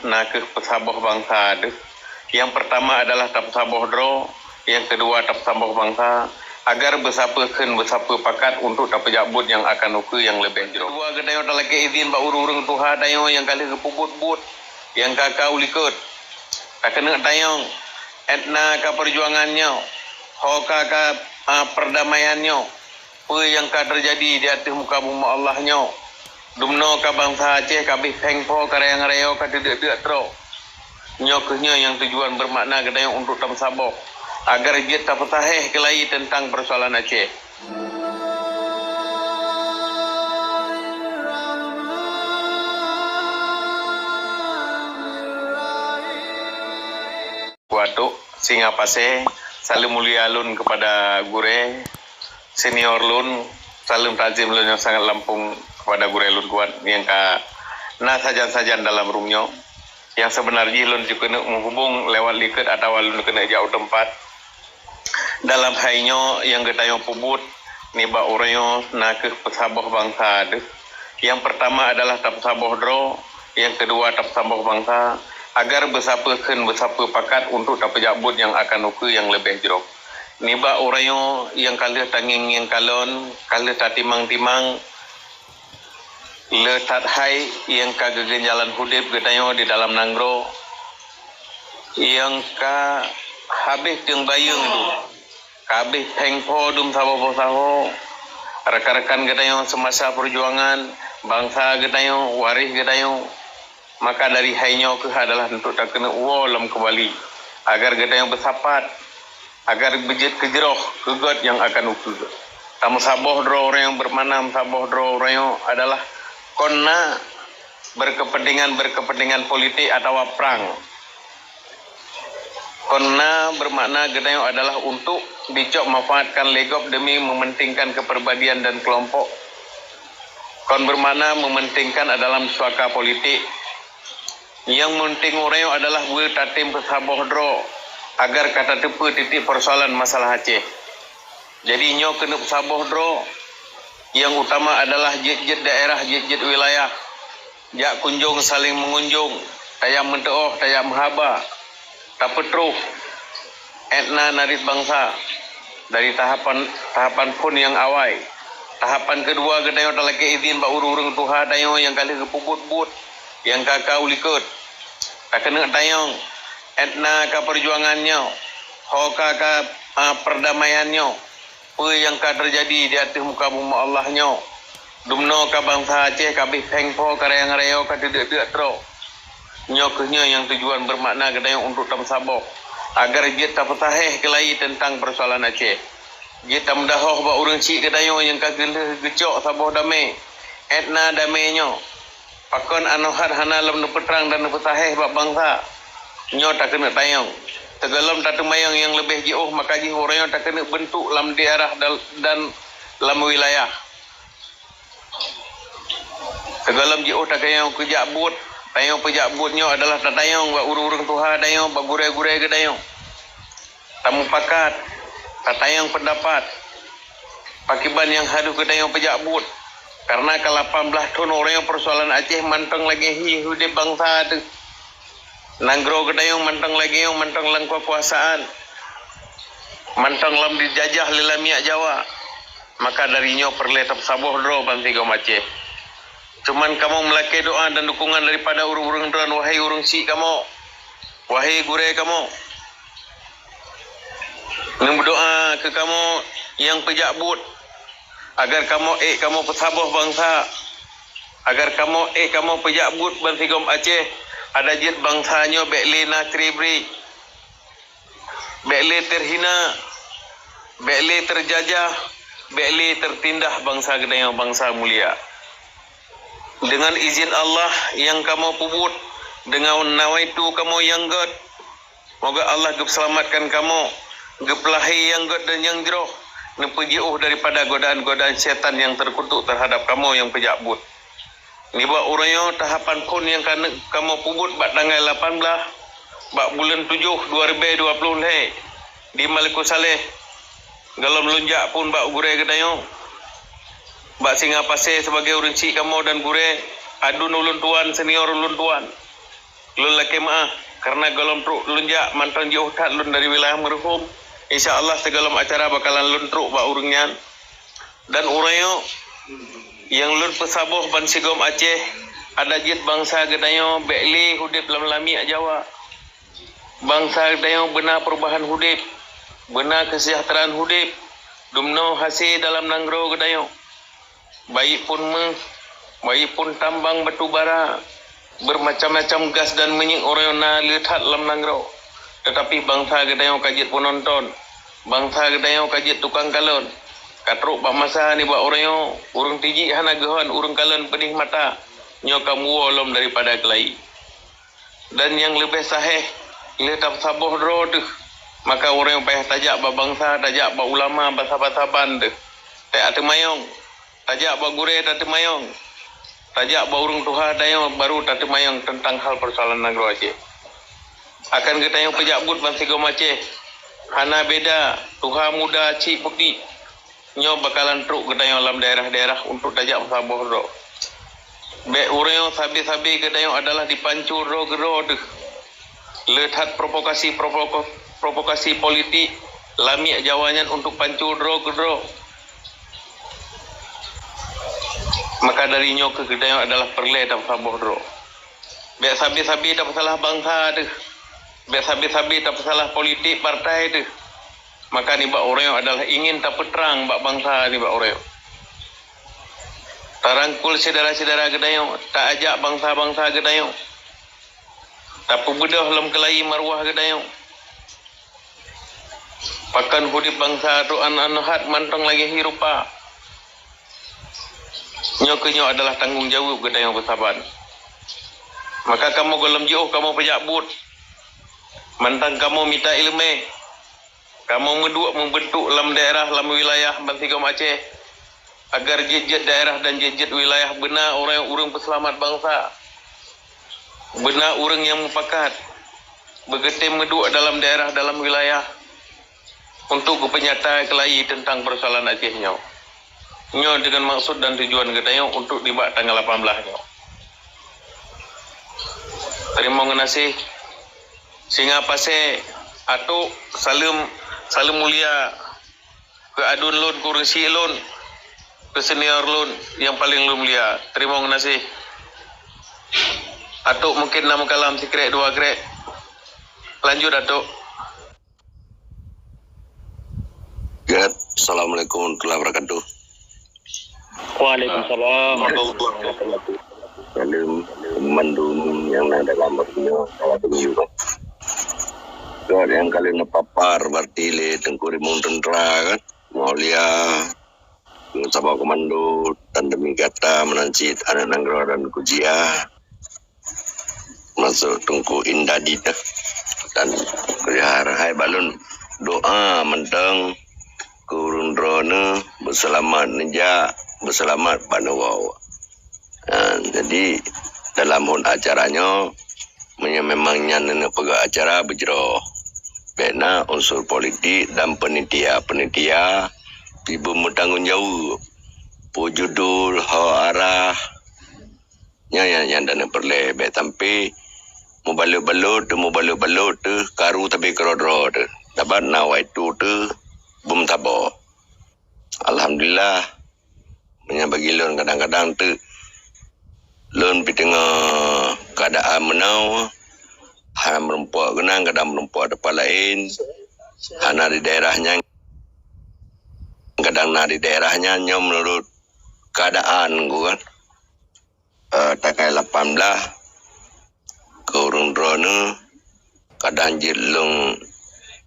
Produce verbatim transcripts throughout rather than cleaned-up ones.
na kheueh peusaboh bansa deuh. Nyang peurtama adalah tapeusaboh droe, nyang keudua tapeusaboh bansa, agar beusapeue kheun beusapeue pakat untuk tapeujak buet nyang akan ukeue nyang leubeh jroh. Dua, geutanyoe talakée idhin bak ureuëng-ureuëng tuha tanyoe nyang ka lheueh geupeubuet buet nyang ka ka u likot. Takeuneuk tanyong, ét na ka peujuangan nyoe, ho ka ka, a, peurdamaian nyoe, peue nyang ka teujadi di ateueh muka bumoe Allah nyoe. Dumnoe ka bansa Aceh ka abéh péng po, ka rayang-rayong, ka teudeuk-deuk troe. Nyoe kheueh nyoe nyang tujuan beumakna geutanyoe untuk tameusaboh, agar jeuet tapeusahéh keulayi teuntang peusoalan Aceh. Watuk singa pasé, saleuem mulia lôn keupada gurée senior lôn, saleuem takzim lôn nyang sangat lampông keupada gurée lôn kuat nyang ka na sajan-sajan dalam rueng nyoe. Nyang seubeuna jih lôn jikeuneuk meuhubong lewat likot atawa lôn keuneuk jak u teumpat. Dalam hai nyoe nyang geutanyoe peubuet nibak uroe nyoe na kheueh peusaboh bansa deuh. Nyang peurtama adalah tapeusaboh droe, nyang keudua tapeusaboh bansa, agar beusapeue kheun beusapeue pakat untuk tapeujak buet nyang akan ukeue nyang leubeh jroh. Nibak uroe nyoe nyang ka lheueh tangieng-ngieng kalon, ka lheueh tatimang-timang, le that hai nyang ka geugeunjalan udeb geutanyoe di dalam nanggroe, nyang ka habéh teung bayeung dum, ka habéh péng po dum saboh-boh saho, rakan-rakan geutanyoe seumasa peujuangan, bansa geutanyoe, waréh geutanyoe. Maka dari hai nyoe kheueh adalah untuk takeuneuk woe lom keumbali, agar geutanyoe beusapat, agar beujeuet keujroh keu gét nyang akan ukeue. Tameusaboh droe ureuëng nyang beumakna meusaboh droe ureuëng nyoe adalah kon na berkepentingan-berkepentingan politik atawa prang. Kon na beumakna geutanyoe adalah untuk dicok manfaatkan lé gob demi mementingkan kepribadian dan kelompok. Kon beumakna mementingkan dalam suaka politik. Nyang meunting ureuëng nyoe adalah beutatem peusaboh droe, agar ka tateupeue tieb-tieb peusoalan masalah Aceh. Jadi nyoe keuneuk peusaboh droe, nyang utama adalah jeuet-jeuet daerah, jeuet-jeuet wilayah, jak kunjong saléng meungunjong, tajak meuteuôh, tajak meuhaba, tapeutroh ét na narit bansa dari tahapan, tahapan phon nyang awai. Tahapan keudua geutanyoe talakée idhin bak ureuëng-ureuëng tuha tanyoe nyang ka lheueh geupeubuet buet nyang ka ka u likot. Takeuneuk tanyong, ét na ka peujuangan nyoe, ho ka ka, a, peurdamaian nyoe, peue nyang ka teujadi di ateueh muka bumoe Allah nyoe. Dumnoe ka bansa Aceh ka abéh péng po, ka rayang-rayong, ka teudeuk-deuk troe. Nyoe kheueh nyoe nyang tujuan beumakna geutanyoe untuk tameusaboh, agar jeuet tapeusahéh keulayi teuntang peusoalan Aceh. Jeuet tameudahoh bak ureuëng syiek geutanyoe nyang ka geulheueh geucok saboh damé. Ét na damé nyoe. Pakon anoe hat hana lom neupeutrang dan neupeusahéh bak bansa? Nyoe takeuneuk tanyong. Teugohlom tateumayang nyang leubeh jiôh, maka jih uroe nyoe takeuneuk beuntuk lam daerah dal-, dan lam wilayah. Teugohlom jiôh takeuneuk peujak buet. Tanyong peujak buet nyoe adalah tatanyong bak ureuëng-ureuëng tuha tanyoe, bak gurée-gurée geutanyoe. Tamupakat, tatanyong peundapat. Pakriban nyang harôh geutanyoe peujak buet? Kareuna ka lapan blaih thon uroe nyoe peusoalan Aceh mantong lagée hi udeb bansa teuh. Nanggroe geutanyoe mantong lagée nyoe, mantong lam keukuasaan, mantong lom dijajah lé lamiak Jawa. Maka dari nyoe peureulée tapeusaboh droe bansigom Aceh. Cuman kamoe meulakée doa dan dukungan daripada ureuëng-ureuëng droen, wahai ureuëng syiek kamoe, wahai gurée kamoe. Neumeudoa keu kamoe nyang peujak buet, agar kamoe ék kamoe peusaboh bansa, agar kamoe ék kamoe peujak buet bansigom Aceh, adak jeuet bansa nyoe bék lé na kré-bré, bék lé teuhina, bék lé teujajah, bék lé teutindah bansa geutanyoe, bansa mulia. Deungon izin Allah nyang kamoe peubuet, deungon nawaitu kamoe nyang gét, moga Allah geupeuseulamatkan kamoe, geupeulahé nyang gét dan nyang jroh, neupeujiôh daripada godaan-godaan syaitan nyang teukutuk teuhadab kamoe nyang peujak buet. Nibak uroe nyoe tahapan phon nyang ka kamoe peubuet bak tanggai lapan blaih bak buleuen tujoh dua ribée dua ploh lhée di Maleukut Saleh, gohlom lôn jak phon bak gurée geutanyoe, bak Singa Pasé sibagoe ureuëng syiek kamoe dan gurée, aduen ulôn tuan, senior ulôn tuan. Lôn lakée meuáh, kareuna gohlom trok lôn jak mantong jiôh that lôn dari wilayah Meureuhom. Insya Allah sigohlom acara bakalan lôn trok bak ureuëng nyan. Dan uroe nyoe nyang lôn peusaboh bansigom Aceh, adak jeuet bansa geutanyoe bék lé udeb lam lamiek Jawa. Bansa geutanyoe beuna peurubahan udeb, beuna keuseujahteuraan udeb, dumnoe hase dalam nanggroe geutanyoe. Baik pun méuh, baik pun tambang batu bara, bermacam-macam gas dan minyeuk uroe nyoe na le that lam nanggroe. Teutapi bansa geutanyoe ka jeuet peunonton, bansa geutanyoe ka jeuet tukang kalon. Ka trok bak masa nibak uroe nyoe, ureuëng tijik hana geuhon, ureuëng kalon peudeh mata, nyoe ka muwoe lom daripada keulayi. Dan nyang leubeh sahéh, lheueh tapeusaboh droe deuh, maka ureuëng payah tajak bak bansa, tajak bak ulama, basa-basa ban deuh. Teuak teumayong, tajak bak gurée tateumayong, tajak bak ureuëng tuha tanyoe baru tateumayong teuntang hal peusoalan nanggroe Aceh. Akan geutanyoe peujak buet bansigom Aceh, hana beda tuha muda cik putik. Nyoe bakalan trok geutanyoe lam daerah-daerah untuk tajak meusaboh droe. Bék uroe nyoe sabe-sabe geutanyoe adalah dipancul droe keudroe deuh. Le that provokasi-provoko-, provokasi politik lamiek Jawa nyan untuk pancul droe keudroe. Maka dari nyoe keuh geutanyoe adalah peureulée tapeusaboh droe. Bék sabe-sabe tapeusalah bansa deuh. Bék sabe-sabe tapeusalah politik partai deuh. Maka nibak uroe nyoe adalah ingin tapeutrang bak bansa nibak uroe nyoe. Tarangkul syedara-syedara geutanyoe, taajak bansa-bansa geutanyoe, tapeubeudôh lom keulayi maruah geutanyoe. Pakon udeb bansa trok aneuk-aneuk that mantong lagée hi rupa. Nyoe keuh nyoe adalah tanggong jaweueb geutanyoe beusaban. Maka kamoe gohlom jiôh kamoe peujak buet, mantong kamoe mita iéleumé. Kamoe meuduek meubeuntuk lam daerah, lam wilayah bansigom Aceh, agar jeuet-jeuet daerah dan jeuet-jeuet wilayah beuna ureuëng-ureuëng peuseulamat bansa, beuna ureuëng nyang mupakat, beugeutem meuduek dalam daerah, dalam wilayah untuk geupeunyata keulayi teuntang peusoalan Aceh nyoe. Nyoe deungon maksud dan tujuan geutanyoe untuk nibak tanggal lapan belas nyoe. Teurimong geunaséh. Singa Pasé, Atok, saleuem, saleuem mulia keu aduen lôn, keu ureuëng syiek lôn, keu senior lôn nyang paleng lôn mulia. Teurimong geunaséh. Atok mungken na meukalam sikrek dua krek. Lanjut, Atok. Assalamualaikum warahmatullahi wabarakatuh. Waalaikumsalam. Salam mandum nyang na dalam radio, salam radio. Keu nyang ka lheueh neupapar, berarti lé Teungku Rimong Teuntera kan, Maulia, Sabah Komando, dan demi gata meunan cit aneuk nanggroe dan kujiah. Masuk Teungku Indadi teuh. Dan kujiah hai balon doa mantong keu ureuëng droeneuh beuseulamat neujak, beuseulamat bak neuwoe. Ha, jadi dalam hon acara nyoe, meunyoe memang nyan neupeugah acara beujroh, bék na unsur politik dan penitia-penitia jibeumeutanggung jaweueb. Peue judul, ho arah, nyan, nyan, nyan dan peureulée bék sampai mubalot-balot teuh, mubalot-balot teuh, karu tapi keudroe-droe teuh. Saban na waitu teuh beumeutaboh. Alhamdulillah, meunyoe bagi lôn kadang-kadang teuk lôn pih teungoh keuadaan meunoe, hana meurumpok keunan, kadang meurumpok teumpat laén, hana di daerah nyan, kadang na di daerah nyan, nyoe meunurot keuadaan ku kan. Eh, tanggai lapan belas keu ureuëng droeneuh, kadang jeuet lôn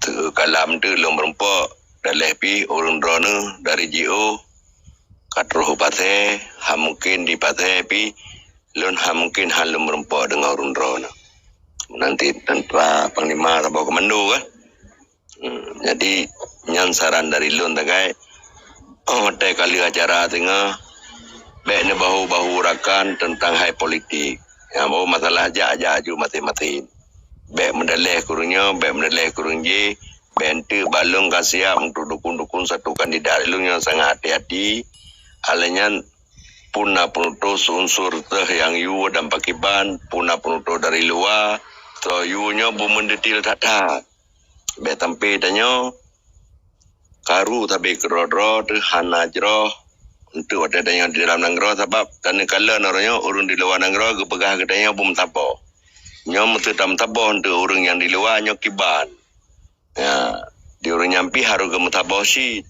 teukalam teuh lôn meurumpok, daleh pih ureuëng droeneuh dari jiôh ka troh u Pasé, ha mungken di Pasé pih lôn ha mungken han lôn meurumpok deungon ureuëng droeneuh. Nanti teuntara panglima saboh komando kan. Hmm, jadi nyan saran dari lôn sagai, oh, watée ka lheueh acara singoh, bék neubahu-bahu rakan teuntang hai politik. Nyang bahu masalah jak-jak aju maséng-maséng. Bék meudaleh keu ureuëng nyoe, bék meudaleh keu ureuëng jéh, bék enteuk balong ka siab untuk dukung-dukung satu kandidat. Lôn nyang sangat hati-hati, alai nyan pun na peunutoh seunsur teuh nyang yue dan pakriban, pun na peunutoh dari luwa, soe yue nyoe beumeudetail that-that. Bék sampai tanyoe karu sabe keudroe-droe teuh hana jroh untuk watée tanyoe di dalam nanggroe, sabab taneukala nanggroe nyoe ureuëng di luwa nanggroe geupeugah geutanyoe beumeusaboh. Nyoe meuseutam saboh untuk ureuëng nyang di luwa nyoe kiban. Ya, di ureuëng nyang pih harôh geumeusaboh cit.